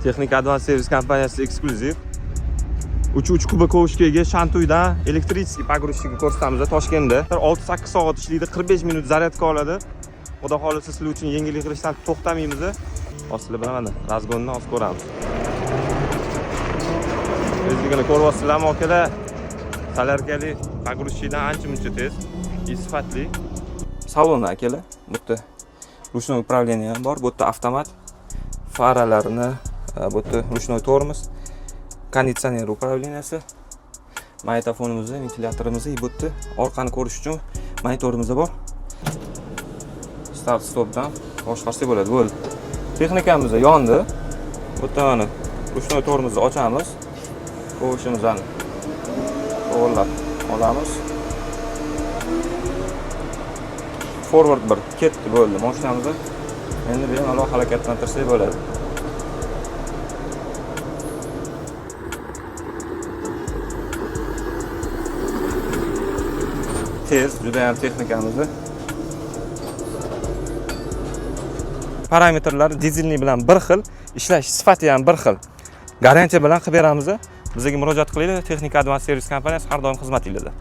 Texnika Advance Service kompaniyasi eksklyuziv. 3.3 куба ковш ga ega Shantuydan электрический погрузчик ko'rsatamiz Toshkentda. 6-8 soat ishlaydi, 45 minut zaryadka oladi. Xudo xohlasa, sizlar uchun yengillik qilishdan to'xtamaymiz. Hozir sizlar bilan mana разгон ni hozir ko'ramiz. Tezligini ko'ryapsizlarmi, akalar? Solyarkali погрузчик dan ancha muncha tez и sifatli. Salonni, akalar, bu yerda ручной управление ham bor, bu yerda avtomat faralarini, bu yerda ручной tormoz, konditsioner управления si, magnitofonimiz, ventilyatorimiz, и bu yerda orqani ko'rish uchun monitorimiz bor. Start stopdan boshqarsak bo'ladi. Bo'ldi. Texnikamiz yondi. Bu yerda mana ручной tormozni ochamiz. Ковш imizni to'g'irlab olamiz. Forward bir ketdi, bo'ldi. Mashinamizni endi bemalol harakatlantirsak bo'ladi. Tez, juda ham texnikamizni. Parametrlari dizelli bilan bir xil, ishlash sifati ham bir xil. Garantiya bilan qilib beramiz. Bizga murojaat qilinglar. Texnika Advance Service kompaniyasi har doim xizmatingizda.